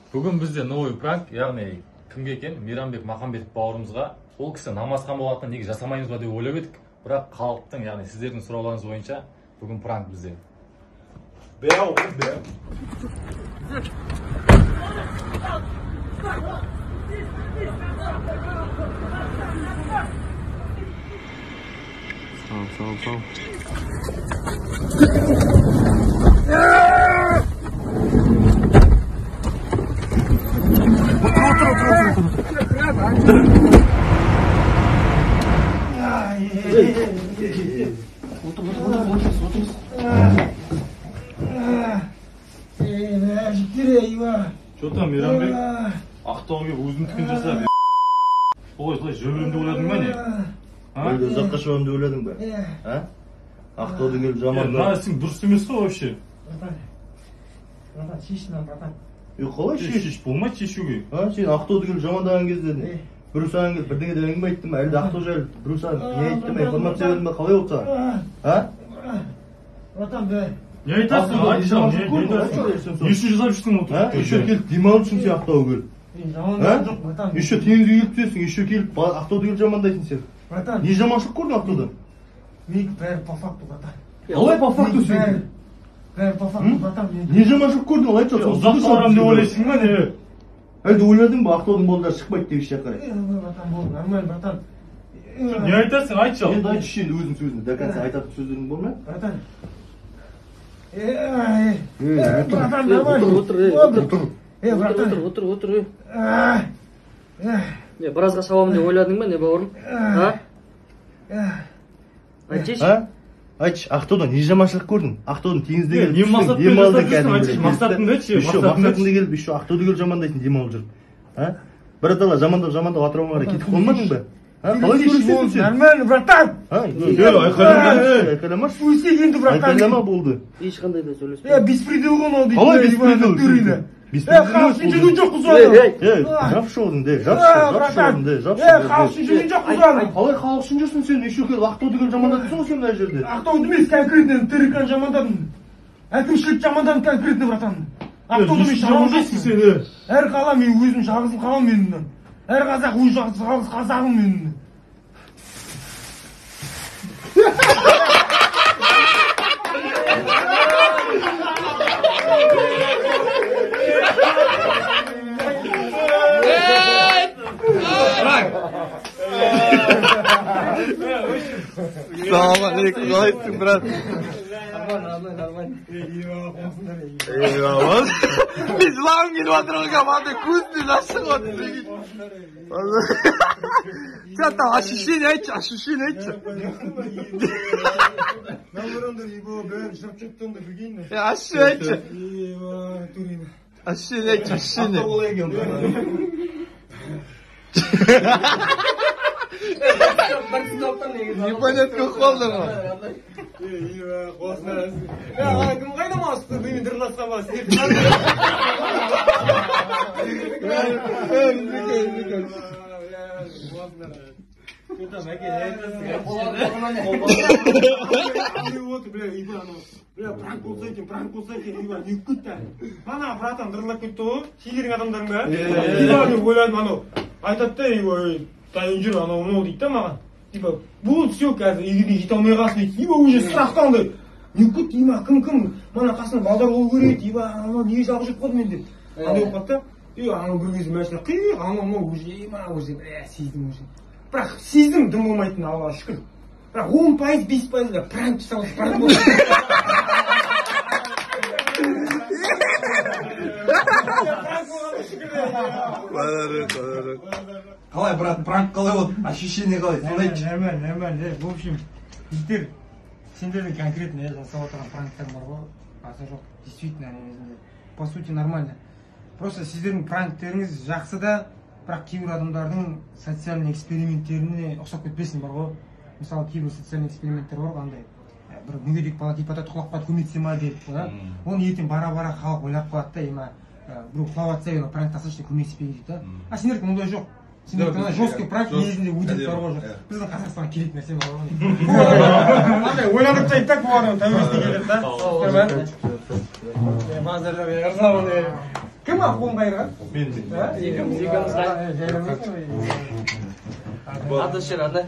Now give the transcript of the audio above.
Бүгін бізде новый пранк, яғни кімге екен? Мейрамбек Махамбетов бауырымызға. Ол кісі намазхан болатынын неге жасамаймыз ба деп ойлап едік. Бірақ халықтың, яғни сіздердің сұрауларыңыз бойынша бүгін пранк бізде. Бәу, бәу. Сау, сау, сау. Отыр, отыр, отыр, отыр. Че там, Мейрамбек? Ақтауға келіп өзіңдікін жасап. Олай солай жүре беремін деп ойладың ба не? Әлде ұзаққа шығамын деп ойладың ба? А? Ақтаудан келіп жамандап. Мына ісің дұрыс емес қой вообще. Братан, братан, шеш мынаны, братан. Қалай шеш? Болмайды шешуге. А, сен Ақтауды келіп жамандаған кезде не? Біреу саған келіп бірдеңе деп әңгіме айтты ма? Әлде Ақтау жайлы біреу саған не айтты ма? Информация берді ме? Қалай болды саған? А? Братан, бе. Не айтасың? Айтшы, не айтасың? Не үшін жасап жүрсің отырып? Еще келіп демалып жүрсің сен Ақтауға келіп. Жамандаған жоқ, братан. Еще теңізге келіп түсесің, еще келіп Ақтауды келіп жамандайсың сен. Братан. Не жаманшылық көрдің Ақтаудан? Менікі бәрі по факту, братан. Қалай по факту сен? Бәрі по факту, братан. Не жаманшылық көрдің, ал айтшы. Ұзаққа барамын деп ойлайсың ба, не? Әлде ойладың ба, Ақтаудың балдары шықпайды деп еш жаққа қарай? Братан, болды, нормально, братан. Не айтасың, айтшы. Енді айтшы енді өзің сөзіңді, до конца айтатын сөздерің бар ма? Братан. Братан, нормально. Отыр, отыр, отыр. Отыр, отыр, отыр. Не, біразға шабамын деп ойладың ба, не, бауырым? А? Айтшы. Айтшы, Ақтаудан не жаманшылық көрдің? Ақтаудың теңізде келіп, не мақсатпен жүрсің? Мақсатыңды айтшы. Мақсатыңды келіп, еще Ақтауды келіп жамандайсың, демалып жүріп. А? Бір атала жамандап, жамандап Атырауға қарай кетіп қалмадың ба? А? Қалай сөйлесесің сен? Нормально, братан. Айқайламашы. Өсек енді, братан. Айқайлама болды. Ешқандай да сөйлеспе. Беспредел ғой мынау дейді. Қалай беспредел? Халық үшін жүрген жоқ қыз оны. Жапшы орын, де, жапшы орын, де, жапшы. Халық үшін жүрген жоқ қыз оны. Қалай халық үшін жүрсің сен? Еще келіп Ақтауды келіп жамандадың ғой сен мына жерде. Ақтауды емес, конкретно ТРК-ны жамандадым. Әкімшілік жамандадым конкретно, братан. Ақтауды мен жалғыз жоқпын сен. Әр қала мен өзім жалғызым қалам мен. Әр қазақ өз жалғыз қазағым мен. Салам алейкум, қалайсың, брат? Нормально, нормально. Eyvallah. Мен жылағым келіп жатыр ғой, команда көзімнен жас шығып жатыр. Че там, ощущение айтшы, ощущение айтшы. Ощущение айтшы. Ощущение айтшы, ощущение. Непонятно болып қалды ғой. Кім қайда маусты? Мен дырласам ба? Бля, пранк болса екен, пранк болса екен, не кетті. Ана, братан, дырлап кетті ғой, сендердің адамдарың ба? Мен ойладым, анау, айтады да, дайын жүр, анау мынау дейді да маған. Типа, болды, все, қазір үйге дейін жете алмай қалсын дейді. Типа, уже сұрақтан андай. Не кетті, има, кім, кім, мана қасында балдар болу керек, типа, анау неге жалғыз жүріп қалдым мен деп. Андай болып қалды да, и анау бір кезде машина қиық, анау мынау уже, има, уже, бля, сездім уже. Бірақ сездім, дым болмайтынын, Аллаға шүкір. Бірақ 10%, 5% да пранк жасап, пранк болды. Қалай, брат, пранк қалай болды? Ощущение қалай? Соны айтшы. Нормально, нормально. В общем, жігіттер, сендердің конкретно жасап отырған пранктарың бар ғой, аса жоқ, действительно, негізінде, по сути, нормально. Просто сіздердің пранктеріңіз жақсы да, бірақ кейбір адамдардың социальный эксперименттеріне ұқсап кетпесін бар ғой. Мысалы, кейбір социальный эксперименттер бар ғой, андай бір мүгедек бала кетіп жатады, құлап қалады, көмектесе ма деп, оны ертең бара-бара халық ойлап қалады да, ема біреу құлап жатса, ема пранк тасташы деп көмектеспей дейді да. А сендердікі ондай жоқ. Сендердікі ана жесткий пранк негізінде өтіп бар ғой. Біздің Қазақстанға керек нәрсе бар ғой. Андай ойланып тастайды да, бұл адам тәубесіне келеді да. Базарлар, ырзамын. Кім ал қолын қайырған? Мен. Екеуміз. Екеуміз. Жайрамайсың. Аты шер, ата.